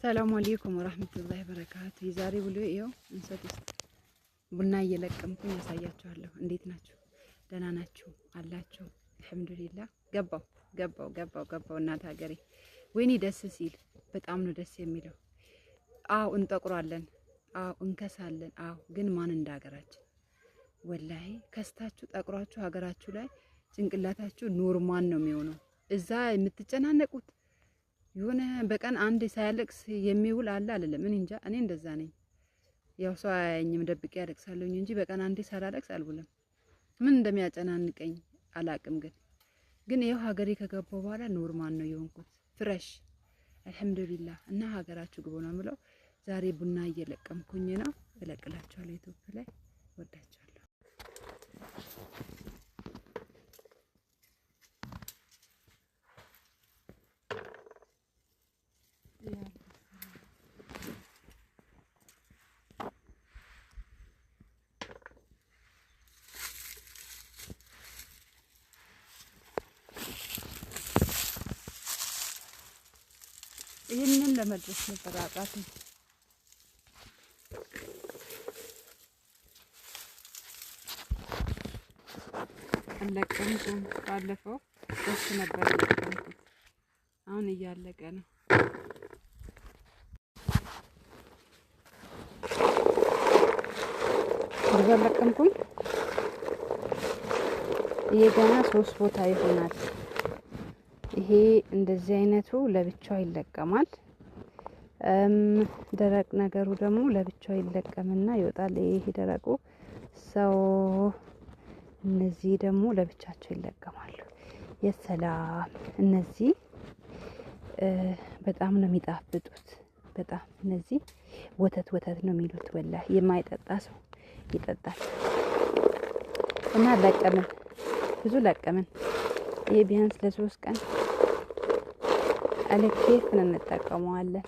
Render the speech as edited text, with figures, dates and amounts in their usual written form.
ሰላሙ አለይኩም ወራህመቱላሂ ወበረካቱ። የዛሬ ውሎ ይኸው እንሰት ውስጥ ቡና እየለቀምኩኝ ያሳያችኋለሁ። እንዴት ናችሁ? ደህና ናችሁ አላችሁ? አልሐምዱሊላህ። ገባው ገባው ገባው ገባው እናት ሀገሬ። ወይኔ ደስ ሲል በጣም ነው ደስ የሚለው። አዎ እንጠቁራለን፣ አዎ እንከሳለን፣ አዎ ግን ማን እንደ ሀገራችን ወላሂ። ከስታችሁ ጠቁራችሁ ሀገራችሁ ላይ ጭንቅላታችሁ normal ነው የሚሆነው። እዛ የምትጨናነቁት የሆነ በቀን አንድ ሳያለቅስ የሚውል አለ አይደለም። እኔ እንጃ፣ እኔ እንደዛ ነኝ። ያው ሰው አያየኝም ደብቄ ያለቅሳለሁኝ እንጂ በቀን አንዴ ሳላለቅስ አልውልም። ምን እንደሚያጨናንቀኝ አላቅም። ግን ይኸው ሀገሬ ከገባሁ በኋላ normal ነው የሆንኩት፣ fresh አልሐምዱሊላህ። እና ሀገራችሁ ግቡ ነው የምለው። ዛሬ ቡና እየለቀምኩኝ ነው፣ እለቅላችኋለሁ ዩቲዩብ ላይ። ወዳችኋለሁ። ይህንን ለመድረስ ነበር አቃተኝ። አለቀምኩም። ባለፈው ደስ ነበር የለቀምኩት። አሁን እያለቀ ነው። ብዙ አለቀምኩም። ይሄ ገና 3 ቦታ ይሆናል። ይሄ እንደዚህ አይነቱ ለብቻው ይለቀማል። ደረቅ ነገሩ ደግሞ ለብቻው ይለቀምና ይወጣል። ይሄ ደረቁ ሰው እነዚህ ደግሞ ለብቻቸው ይለቀማሉ። የሰላም እነዚህ በጣም ነው የሚጣፍጡት። በጣም እነዚህ ወተት ወተት ነው የሚሉት። ወላሂ የማይጠጣ ሰው ይጠጣል። እና ለቀምን፣ ብዙ ለቀምን። ይሄ ቢያንስ ለ3 ቀን አለኬፍ እንጠቀመዋለን።